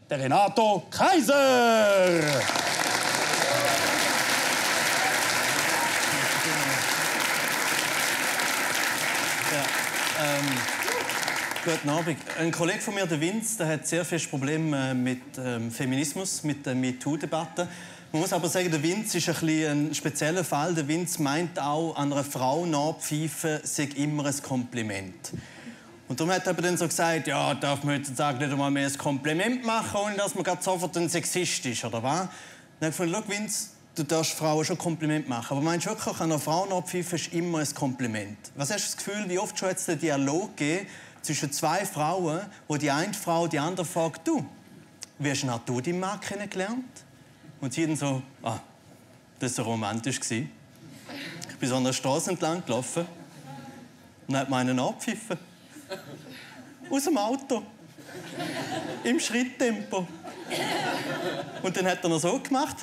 der Renato Kaiser. Guten Abend. Ein Kollege von mir, der Vince, der hat sehr viele Probleme mit Feminismus, mit der MeToo-Debatte. Man muss aber sagen, der Vince ist ein spezieller Fall. Der Vince meint auch, an einer Frau nachpfeifen sei immer ein Kompliment. Und darum hat er dann so gesagt, ja, darf man heutzutage nicht einmal mehr ein Kompliment machen, ohne dass man gerade sofort ein Sexist ist, oder was? Dann habe ich gedacht, Vince, du darfst Frauen schon Kompliment machen, aber meinst du wirklich, an einer Frau nachpfeifen ist immer ein Kompliment? Was hast du das Gefühl, wie oft schon hat es den Dialog gegeben zwischen zwei Frauen, wo die eine Frau die andere fragt, du, wie hast du deinen Mann kennengelernt? Und sie dann so, das war so romantisch. Ich bin so an der Straße entlang gelaufen und dann hat man einen abgepfiffen. Aus dem Auto. Im Schritttempo. Und dann hat er noch so gemacht.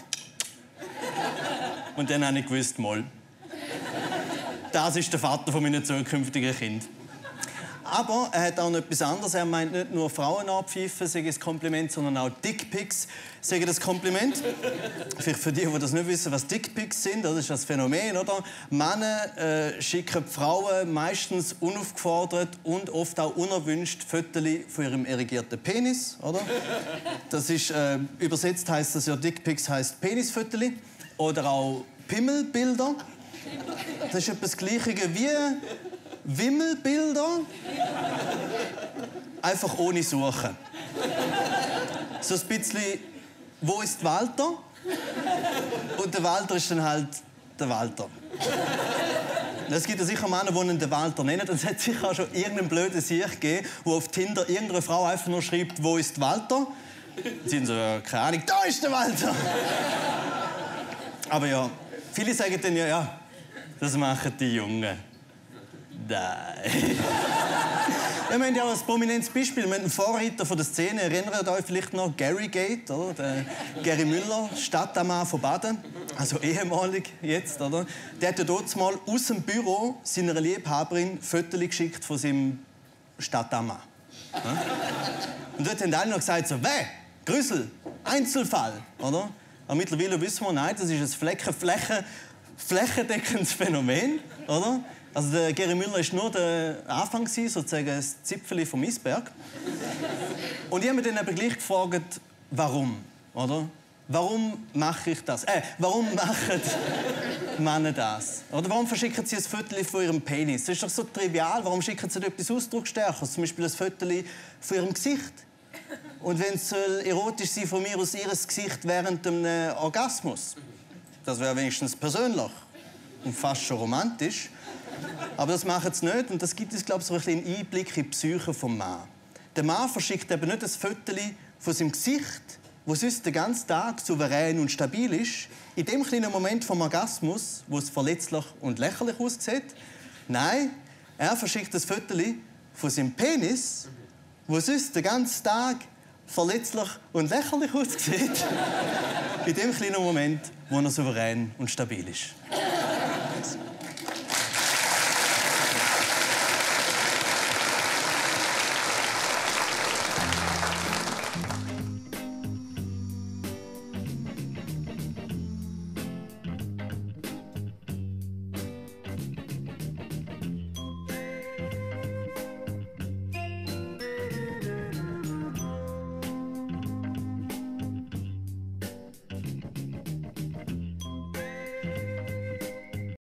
Und dann habe ich gewusst, mal, das ist der Vater von meinen zukünftigen Kindern. Aber er hat auch noch etwas anderes. Er meint nicht nur Frauen abpfeifen, sei es Kompliment, sondern auch Dickpics, sagen das Kompliment. Vielleicht für die das nicht wissen, was Dickpics sind, das ist das Phänomen, oder? Männer schicken Frauen meistens unaufgefordert und oft auch unerwünscht Fotos von ihrem erigierten Penis, oder? Das ist, übersetzt heißt das ja, Dickpics heisst Penisfotos. Oder auch Pimmelbilder. Das ist etwas Gleiches wie Wimmelbilder, einfach ohne Suchen. So ein bisschen, wo ist Walter? Und der Walter ist dann halt der Walter. Es gibt ja sicher Männer, die ihn den Walter nennen. Und es hat sicher auch schon irgendeinen blöden Sieg gegeben, wo auf Tinder irgendeine Frau einfach nur schreibt, wo ist Walter? Und sie so, keine Ahnung, da ist der Walter! Aber ja, viele sagen dann ja, das machen die Jungen. Nein. Wir haben ja auch ein prominentes Beispiel. Wir haben einen Vorreiter von der Szene. Erinnert euch vielleicht noch Gary Gate, oder? Der Gary Müller, Stadtammann von Baden. Also ehemalig jetzt, oder? Der hat ja dort mal aus dem Büro seiner Liebhaberin Fotos geschickt von seinem Stadtammann. Ja? Und dort haben alle noch gesagt, so, Grüssel, Einzelfall, oder? Aber mittlerweile wissen wir, nein, das ist ein flächendeckendes Phänomen, oder? Also der Gary Müller war nur der Anfang, sozusagen das Zipfel vom Eisberg. Und ich habe mich dann eben gleich gefragt, warum, oder? Warum mache ich das? Warum machen Männer das? Oder warum verschicken sie ein Foto von ihrem Penis? Das ist doch so trivial. Warum schicken sie etwas Ausdrucksstärkeres? Zum Beispiel ein Foto von ihrem Gesicht. Und wenn es erotisch sein von mir aus ihr Gesicht während einem Orgasmus, das wäre wenigstens persönlich und fast schon romantisch. Aber das machen sie nicht und das gibt uns, glaube ich, so einen Einblick in die Psyche des Mannes. Der Mann verschickt eben nicht ein Foto von seinem Gesicht, das sonst den ganzen Tag souverän und stabil ist, in dem kleinen Moment vom Orgasmus, wo es verletzlich und lächerlich aussieht. Nein, er verschickt ein Foto von seinem Penis, wo sonst den ganzen Tag verletzlich und lächerlich aussieht, in dem kleinen Moment, wo er souverän und stabil ist.